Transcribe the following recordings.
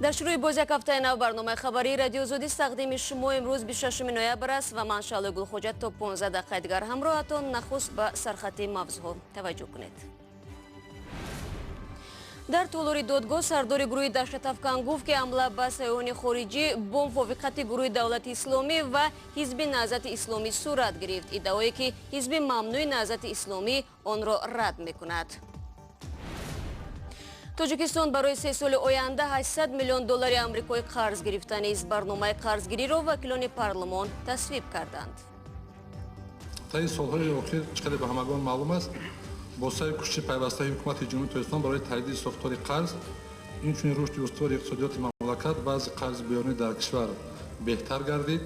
Дар шурӯи боз як ҳафтаи нав барномаи хабарии Радиои Озодӣ тақдими шумо. Имрӯз 26 ноябр аст ва ман, Шаълои Гулхоҷа, то 15 дақиқаи дигар ҳамроҳатон. Нахуст ба сархати мавзӯъҳо таваҷҷӯҳ кунед. Дар толори додгоҳ сардори гурӯҳи даҳшатафкан гуфт, ки ҳамла ба сайёҳони хориҷӣ бо мувофиқати гурӯҳи Давлати Исломӣ ва Ҳизби Наҳзати Исломӣ сурат гирифт, иддаое ки ҳизби мамнӯи Наҳзати Исломӣ онро рад мекунад. Тоҷикистон барои 3 соли оянда 800 миллион доллари амрикоӣ қарз гирифта низ. Барномаи қарзгириро вакилони парлумон тасвиб карданд. Таи солҳои охир, чӣ қадар ба ҳамагон маълум аст, бо саъю кӯшиши пайвастаи ҳукумати Ҷумҳурии Тоҷикистон барои таҷдиди сохтори қарз, инчунин рушди устувори иқтисодиёти мамлакат, вазъи қарзи берунӣ дар кишвар беҳтар гардид.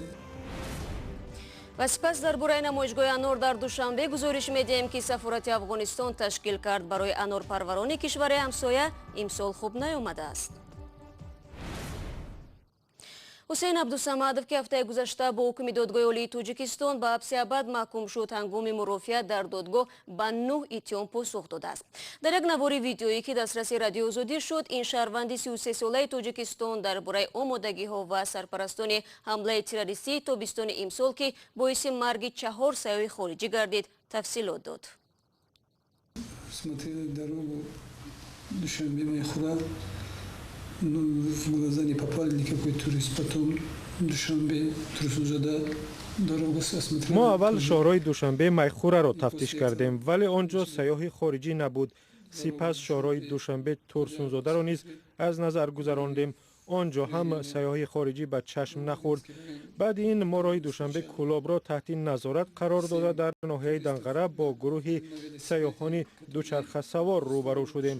Ва сипас дар бораи намоишгоҳи анор дар Душанбе гузориш медиҳем, ки сафорати Афғонистон ташкил кард. Барои анорпарварони кишвари ҳамсоя имсол хуб наёмадааст. Ҳусейн Абдусамадов, ки ҳафтаи гузашта бо ҳукми Додгоҳи Олии Тоҷикистон ба ҳабси абад маҳкум шуд, ҳангоми мурофиа дар додгоҳ ба нӯҳ иттиҳом посух додааст. Дар як навори видеоӣ, ки дастраси Радиои Озодӣ шуд, ин шаҳрванди 33-солаи Тоҷикистон дар бораи омодагиҳо ва сарпарастони ҳамлаи террористии тобистони имсол, ки боиси марги чаҳор сайёҳи хориҷӣ гардид, тафсилот дод. Смотрели дорогу Душанбе Майхура, ну, в глаза не попали никакой турист. Потом Душанбе Турсунзода дорогу осмотрели. Мо аввал шоҳроҳи Душанбе Майхураро тафтиш кардем, вале он ҷо сайёҳи хориҷӣ набуд. Сипас шоҳроҳи Душанбе Турсунзодаро низ аз назар гузарондем. Он ҷо ҳам сайёҳи хориҷӣ ба чашм нахӯрд. Баъди ин мо роҳи Душанбе Кӯлобро таҳти назорат қарор дода, дар ноҳияи Данғара бо гурӯҳи сайёҳони дучархасавор рӯбарӯ шудем.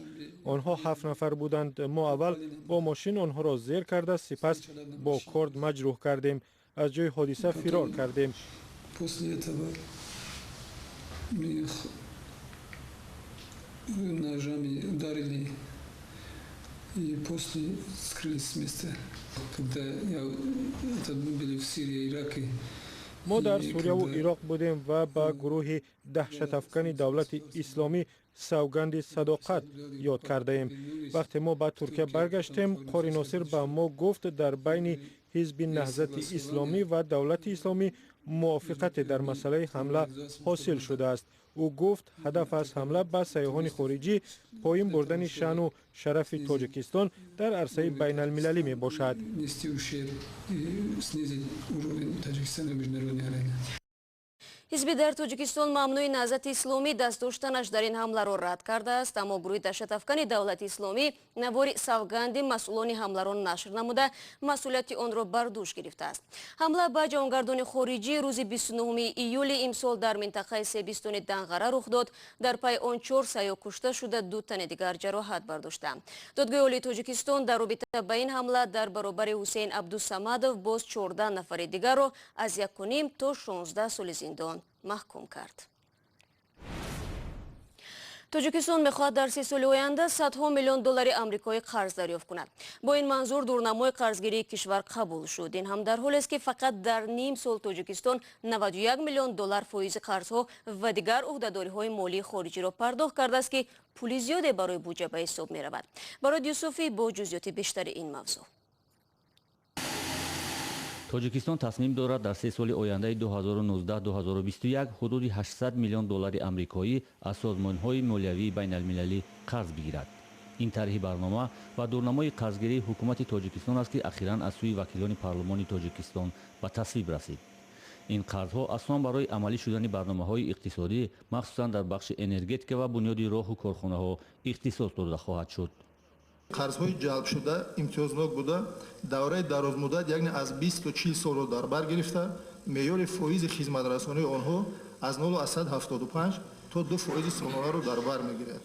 Онҳо ҳафт нафар буданд. Мо аввал бо мошин онҳоро зер карда, сипас бо корд маҷрӯҳ кардем, аз ҷои ҳодиса фирор кардем. После этого мы их ножами ударили и после скрылись с места. Когда я, это мы были в Сирии, Ираке. Мо дар Сурияву Ироқ будем ва ба гурӯҳи даҳшатафкани Давлати Исломӣ савганди садоқат ёд кардаем. Вақте мо ба Туркия баргаштем, Қори Носир ба мо гуфт, дар байни Ҳизби Наҳзати Исломӣ ва Давлати Исломӣ мувофиқате дар масъалаи ҳамла ҳосил шудааст. Ӯ гуфт, ҳадаф аз ҳамла ба сайёҳони хориҷӣ поин бурдани шаъну шарафи Тоҷикистон дар арсаи байналмилалӣ мебошад. Нести ущерб и снизить уровень Таджикистана в международной арене. Ҳизби дар Тоҷикистон мамнӯи Наҳзати Исломӣ даст доштанаш дар ин ҳамларо рад кардааст, аммо гурӯҳи даҳшатафкани Давлати Исломӣ навори савганди масъулони ҳамларо нашр намуда, масъулияти онро бар дӯш гирифтааст. Ҳамла ба ҷавонгардони хориҷӣ рӯзи 29 июли имсол дар минтақаи Себистони Данғара рух дод. Дар пайи он чор сайёҳ кушта шуда, ду тани дигар ҷароҳат бардоштанд. Додгоҳи Олии Тоҷикистон дар робита ба ин ҳамла дар баробари Ҳусейн Абдусамадов боз 14 нафари дигарро аз 1,5 то 16 соли зиндон маҳкум кард. Тоҷикистон мехоҳад дар 3 соли оянда садҳо миллион доллари амрикоӣ қарз дарёфт кунад. Бо ин манзур дурнамои қарзгирии кишвар қабул шуд. Ин ҳам дар ҳолест, ки фақат дар ним сол Тоҷикистон 91 миллион доллар фоизи қарзҳо ва дигар ӯҳдадориҳои молии хориҷиро пардохт кардааст, ки пули зиёде барои буҷа ба ҳисоб меравад. Барод Юсуфӣ бо ҷузъиёти бештари ин мавзӯъ. Тоҷикистон тасмим дорад дар 3 соли ояндаи 2019-2021 ҳудуди 800 миллион доллари амрикоӣ аз созмонҳои молиявии байналмилалӣ қарз бигирад. Ин тарҳи барнома ва дурнамои қарзгирии ҳукумати Тоҷикистон аст, ки ахиран аз сӯи вакилони парлумони Тоҷикистон ба тасвиб расид. Ин қарзҳо аслан барои амалӣ шудани барномаҳои иқтисодӣ, махсусан дар бахши энергетика ва бунёди роҳу корхонаҳо ихтисос дода хоҳад шуд. Қарзҳои ҷалбшуда имтиёзнок буда, давраи дарозмуддат, яъне аз 20 то 40 солро дар бар гирифта, меъёри фоизи хизматрасонии онҳо аз 0,75 то 2 фоизи солонаро дар бар мегирад.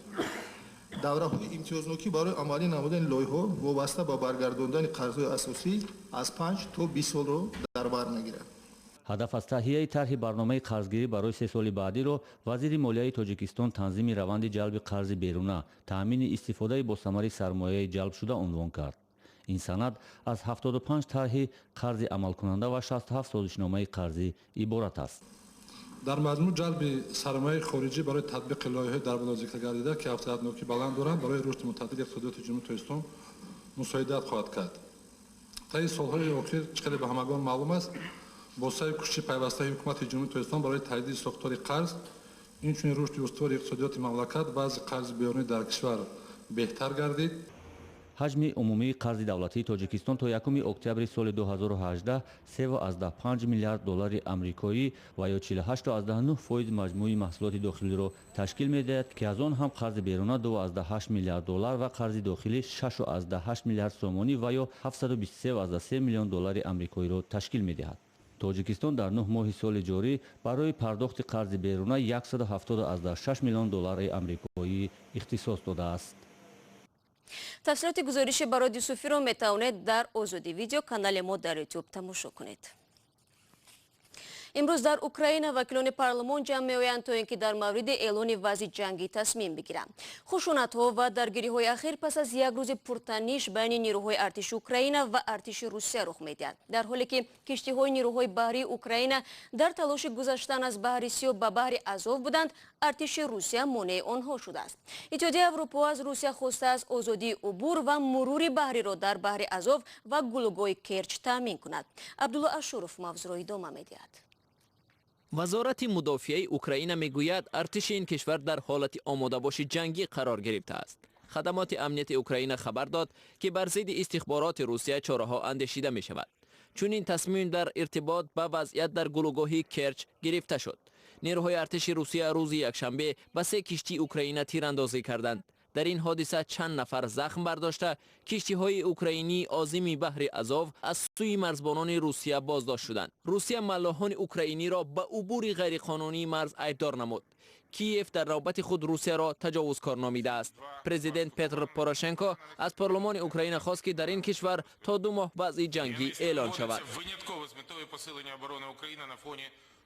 Давраҳои имтиёзнокӣ барои амалӣ намудани лоиҳаҳо вобаста ба баргардондани қарзҳои асосӣ аз 5 то 20 солро дар бар мегирад. Ҳадаф аз таҳияи тарҳи барномаи қарзгирӣ барои 3 соли баъдиро вазири молияи Тоҷикистон танзими раванди ҷалби қарзи беруна, таъмини истифодаи босамари сармояи ҷалбшуда унвон кард. Ин санад аз 75 тарҳи қарзи амалкунанда ва 67 созишномаи қарзӣ иборат аст. Дар маҷмӯъ ҷалби сармояи хориҷӣ барои татбиқи лоиҳаҳои дар боло зикр гардида, ки афзалиятнокӣ баланд доранд, барои рушди мутадили иқтисодиёти Ҷумҳурии Тоҷикистон Мусоидат хоҳад кард. Таи солҳои охир, чӣ қадар ба ҳамагон маълум аст, бо саъю кӯшиши пайвастаи ҳукумати Ҷумҳурии Тоҷикистон барои таҷдиди сохтори қарз, инчунин рушди устувори иқтисодиёти мамлакат, вазъи қарзи берунӣ дар кишвар беҳтар гардид. Ҳаҷми умумии қарзи давлатии Тоҷикистон то 1 октябри соли 2018 3,5 миллиард доллари амрикоӣ ва ё 48,9% маҷмӯи маҳсулоти дохилиро ташкил медиҳад, ки аз он ҳам қарзи беруна 2,8 миллиард доллар ва қарзи дохилӣ 6,8 миллиард сомонӣ ва ё 723,3 миллион доллари амрикоиро ташкил медиҳад. Тоҷикистон дар 9 моҳи соли ҷорӣ барои пардохти қарзи беруна 170,6 миллион доллари амрикоӣ ихтисос додааст. Тафсилоти гузориши Барод Юсуфиро метавонед дар Озодӣ Видео, канали мо дар Ютуб, тамошо кунед. Имрӯз дар Украина вакилони парлумон ҷамъ меоянд, то ин ки дар мавриди эълони вазъи ҷангӣ тасмим бигиранд. Хушунатҳо ва даргириҳои ахир пас аз як рӯзи пуртаниш байни нирӯҳои артиши Украина ва артиши Русия рух медиҳад, дар ҳоле ки киштиҳои нирӯҳои баҳрии Украина дар талоши гузаштан аз баҳри Сиёҳ ба баҳри Азов буданд, артиши Русия монеи онҳо шудааст. Иттиҳодияи Аврупо аз Русия хостааст озодии убур ва мурури баҳриро дар баҳри Азов ва гулӯгоҳи Керч таъмин кунад. Абдулло Ашуров мавзӯъро идома медиҳад. Вазорати мудофиаи Украина мегӯяд, артиши ин кишвар дар ҳолати омодабоши ҷангӣ қарор гирифтааст. Хадамоти амнияти Украина хабар дод, ки бар зидди истихбороти Русия чораҳо андешида мешавад. Чунин тасмим дар иртибот ба вазъият дар гулӯгоҳи Керч гирифта шуд. Нерӯҳои артиши Русия рӯзи якшанбе ба се киштии Украина тирандозӣ карданд. Дар ин ҳодиса чанд нафар захм бардошта, киштиҳои украинии озими баҳри Азов аз сӯи марзбонони Русия боздошт шуданд. Русия маллоҳони украиниро ба убури ғайриқонунии марз айбдор намуд. Киев дар навбати худ Русияро таҷовузкор номидааст. Президент Петр Порошенко аз парлумони Украина хост, ки дар ин кишвар то 2 моҳ вазъи ҷангӣ эълон шавад.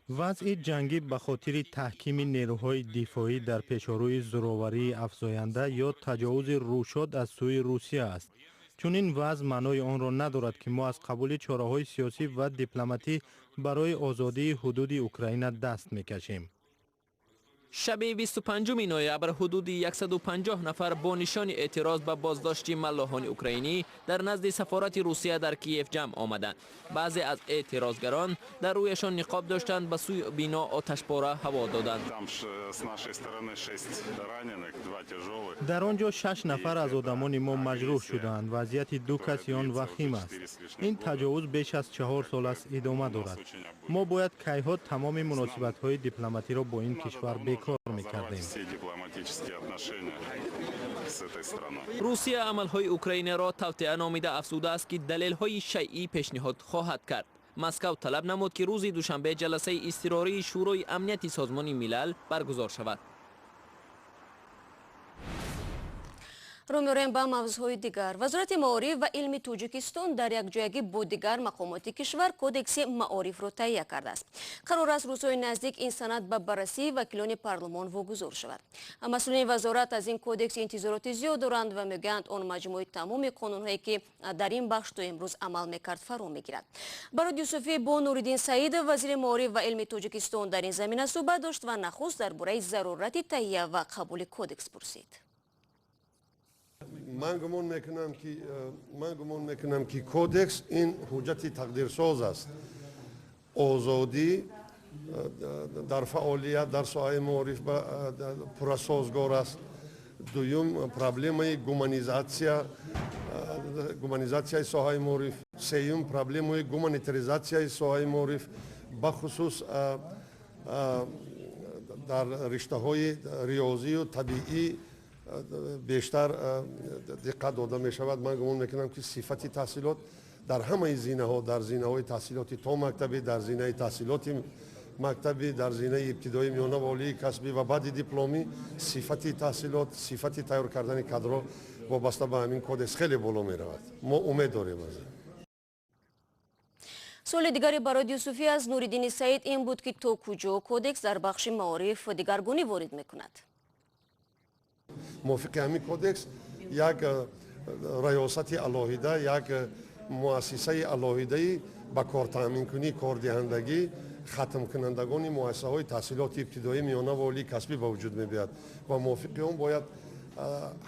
Вазъи ҷангӣ ба хотири таҳкими нерӯҳои дифоӣ дар пешорӯи зӯроварии афзоянда ё таҷовузи рӯшод аз сӯи Русия аст. Чунин вазъ маънои онро надорад, ки мо аз қабули чораҳои сиёсӣ ва дипломатӣ барои озодии ҳудуди Украина даст мекашем. Шаби 25 ноябр ҳудуди 150 нафар бо нишони эътироз ба боздошти маллоҳони украинӣ дар назди сафорати Русия дар Киев ҷамъ омаданд. Баъзе аз эътирозгарон дар рӯяшон ниқоб доштанд, ба сӯи бино оташпора ҳаво доданд. Дар он ҷо шаш нафар аз одамони мо маҷрӯҳ шудаанд. Вазъияти ду каси он вахим аст. Ин таҷовуз беш аз 4 сол аст идома дорад. Мо бояд кайҳо тамоми муносибатҳои дипломатиро бо ин кишвар бекор мекардем. Русия амалҳои Украинаро тавтиа номида, афзудааст, ки далелҳои шайъӣ пешниҳод хоҳад кард. Москав талаб намуд, ки рӯзи душанбе ҷаласаи изтирории Шӯрои амнияти Созмони Милал баргузор шавад. Рӯ меорем ба мавзӯъҳои дигар. Вазорати маориф ва илми Тоҷикистон дар якҷоягӣ бо дигар мақомоти кишвар кодекси маорифро таҳия кардааст. Қарор аст, рӯзҳои наздик ин санад ба баррасии вакилони парлумон вогузор шавад. Масъулини вазорат аз ин кодекс интизороти зиёд доранд ва мегӯянд, он маҷмӯи тамоми қонунҳое, ки дар ин бахш то имрӯз амал мекард, фаро мегирад. Барод Юсуфӣ бо Нуриддин Саидов, вазири маориф ва илми Тоҷикистон, дар ин замина суҳбат дошт ва нахуст дар бораи зарурати таҳия ва қабули кодекс пурсид. Ман гумон мекунам, ки кодекс ин ҳуҷҷати тақдирсоз аст. Озодӣ дар фаъолият дар соҳаи маориф пуррасозгор аст. Дуюм, проблемаи гуманизатсияи соҳаи маориф. Сеюм, проблемаи гуманитаризатсияи соҳаи маориф, бахусус дар риштаҳои риёзию табиӣ бештар диққат дода мешавад. Ман гумон мекунам, ки сифати таҳсилот дар ҳамаи зинаҳо, дар зинаҳои таҳсилоти томактабӣ, дар зинаи таҳсилоти мактабӣ, дар зинаи ибтидоӣ, миёна ва олии касбӣ ва баъди дипломӣ, сифати таҳсилот, сифати тайёр кардани кадрҳо вобаста ба ҳамин кодекс хеле боло меравад. Мо умед дорем аз ин. Суоли дигари Барод Юсуфӣ аз Нуриддини Саид ин буд, ки то куҷо кодекс дар бахши маориф дигаргунӣ ворид мекунад. Мувофиқи ҳамин кодекс як раёсати алоҳида, як муассисаи алоҳидаи ба кортаъминкунӣ, кордиҳандагӣ хатмкунандагони муассисаҳои таҳсилоти ибтидоӣ, миёна ва олии касбӣ ба вуҷуд мебиёяд ва мувофиқи он бояд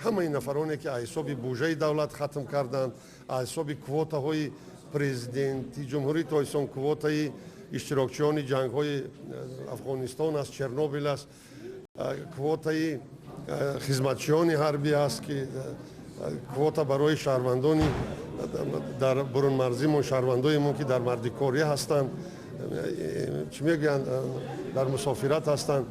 Ҳамаи нафароне ки аз ҳисоби буҷаи давлат хатм карданд, аз ҳисоби квотаҳои президенти Ҷумҳурии Тоҷикистон, квотаи иштирокчиёни ҷангҳои Афғонистон аст, Чернобил аст, квотаи хизматчиёни ҳарбӣ аст, ки квота барои шаҳрвандони дар бурунмарзимон, шаҳрвандоемон ки дар мардикорӣ ҳастанд, чӣ мегӯянд, дар мусофират ҳастанд,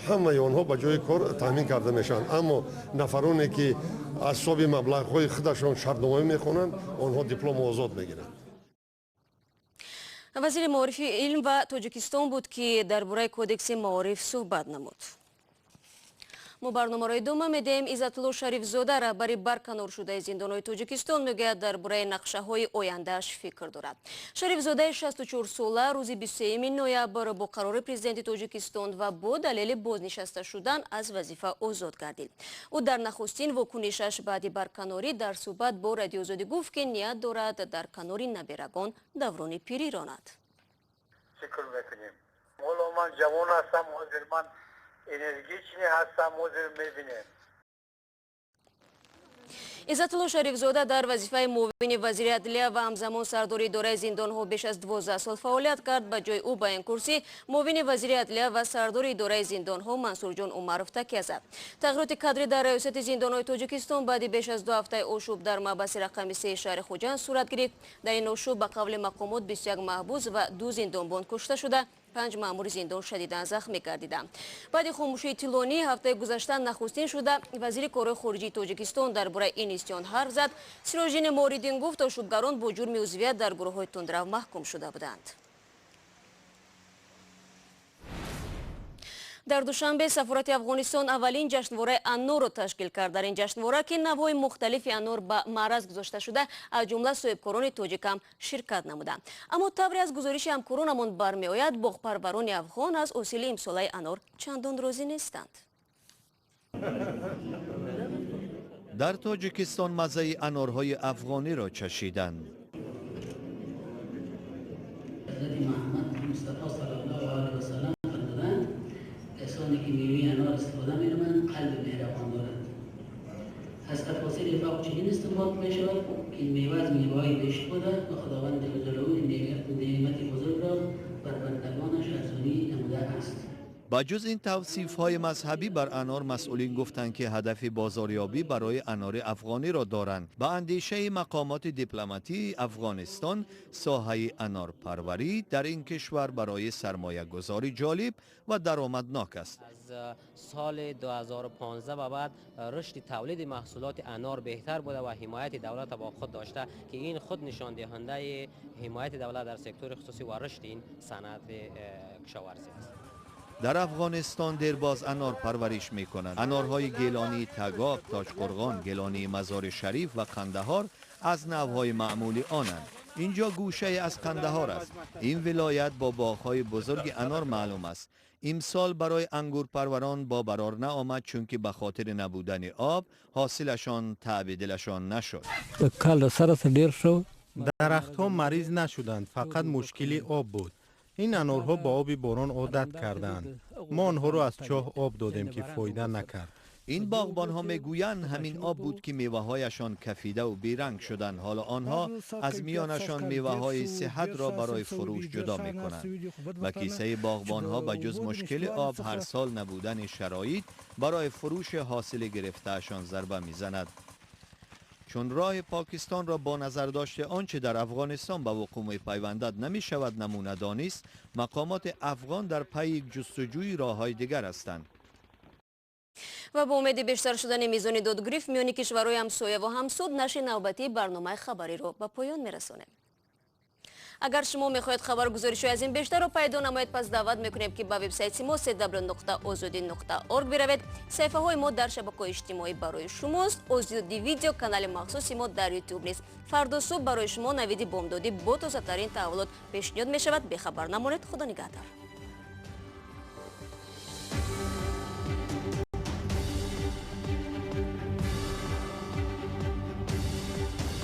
ҳамаи онҳо ба ҷои кор таъмин карда мешаванд. Аммо нафароне ки аз ҳисоби маблағҳои худашон шартномавӣ мехонанд, онҳо диплому озод мегиранд. Вазири маорифи илм ва Тоҷикистон буд, ки дар бораи кодекси маориф суҳбат намуд. Мо барномаро идома медиҳем. Иззатулло Шарифзода, раҳбари барканоршудаи зиндонҳои Тоҷикистон, мегӯяд, дар бораи нақшаҳои ояндааш фикр дорад. Шарифзодаи 64 сола рӯзи 23 ноябр бо қарори президенти Тоҷикистон ва бо далели бознишаста шудан аз вазифа озод гардид. Ӯ дар нахустин вокунишаш баъди барканорӣ дар суҳбат бо Радиоозодӣ гуфт, ки ният дорад дар канори наберагон даврони пирӣ ронад. Фикр мекунем, ҳоло ман ҷавон ҳастам, ҳозир ман энергичный ҳастам, ҳозир мебинем. Иззатулло Шарифзода дар вазифаи муовини вазири адлия ва ҳамзамон сардори идораи зиндонҳо беш аз 12 сол фаъолият кард. Ба ҷои ӯ ба ин курсӣ муовини вазири адлия ва сардори идораи зиндонҳо Мансурҷон Умаров такя зад. Тағйироти кадрӣ дар раёсати зиндонҳои Тоҷикистон баъди беш аз 2 ҳафтаи ошӯб дар маҳбаси рақами 3 шаҳри Хуҷанд сурат гирифт. Дар ин ошӯб, ба қавли мақомот, 21 маҳбус ва ду зиндонбон кушта шуда, панҷ маъмури зиндон шадидан захмӣ гардиданд. Баъди хомӯшии тӯлонӣ ҳафтаи гузашта нахустин шуда вазири корҳои хориҷии Тоҷикистон дар бораи ин исён ҳарф зад. Сироҷиддини Муҳриддин гуфт, ошӯбгарон бо ҷурми узвият дар гурӯҳҳои тундрав маҳкум шуда буданд. Дар Душанбе сафорати Афғонистон аввалин ҷашнвораи анорро ташкил кард. Дар ин ҷашнвора, ки навъҳои мухталифи анор ба маъраз гузошта шуда, аз ҷумла соҳибкорони тоҷик ҳам ширкат намуданд. Аммо тавре аз гузориши ҳамкоронамон бармеояд, боғпарварони афғон аз ҳосили имсолаи анор чандон розӣ нестанд. Дар Тоҷикистон маззаи анорҳои афғониро чашиданд. کسانی که میوه انار استفاده می‌نمایند قلب مهربان دارند. از تفاصیل فوق چنین استنباط می‌شود که این میوه از میوه‌های بهشت بوده و خداوند جل جلاله نعمت بزرگ را بر بندگانش ارزانی نموده است. Ба ҷуз ин тавсифҳои мазҳабӣ бар анор, масъулин гуфтанд, ки ҳадафи бозорёбӣ барои анори афғониро доранд. Ба андешаи мақомоти дипломатии Афғонистон, соҳаи анорпарварӣ дар ин кишвар барои сармоягузорӣ ҷолиб ва даромаднок аст. از سال 2015 به بعد رشد تولید محصولات انار بهتر بوده و حمایت دولت با خود داشته که این خود نشان دهنده حمایت دولت در سکتور خصوصی و رشد این صنعت کشاورزی است. Дар Афғонистон дербоз анор парвариш мекунанд. Анорҳои гелонии Тагоб, Тоҷқурғон, гелонии Мазори Шариф ва Қандаҳор аз навъҳои маъмули онанд. Инҷо гӯшае аз Қандаҳор аст. Ин вилоят бо боғҳои бузурги анор маълум аст. Имсол барои ангурпарварон бо барор наомад, чунки ба хотири набудани об ҳосилашон таъби дилашон нашуд. Дарахтҳо мариз нашуданд, фақат мушкили об буд. Ин анорҳо ба оби борон одат кардаанд. Мо онҳоро аз чоҳ об додем, ки фоида накард. Ин боғбонҳо мегӯянд, ҳамин об буд, ки меваҳояшон кафидаву беранг шуданд. Ҳоло онҳо аз миёнашон меваҳои сиҳатро барои фурӯш ҷудо мекунанд. Ба кисаи боғбонҳо ба ҷуз мушкили об, ҳар сол набудани шароит барои фурӯши ҳосили гирифтаашон зарба мезанад, чун роҳи Покистонро бо назардошти он чӣ дар Афғонистон ба вуқӯъ мепайвандад намешавад намуна донист. Мақомоти афғон дар пайи ҷустуҷӯи роҳҳои дигар ҳастанд. Ва бо умеди бештар шудани мизони додгирифт миёни кишварҳои ҳамсоя ва ҳамсуд, нашри навбатии барномаи хабариро ба поён мерасонем. Агар шумо мехоҳед хабаргузоришҳои аз ин бештарро пайдо намоед, пас даъват мекунем, ки ба вебсайти мо cw.ozodi.org биравед. Саҳифаҳои мо дар шабакаҳои иҷтимоӣ барои шумост. Озоди Видео, канали махсуси мо дар Ютуб низ. Фардо субҳ барои шумо навиди бомдодӣ бо тозатарин таҳаввулот пешниҳод мешавад. Бехабар намонед. Худо нигаҳдор.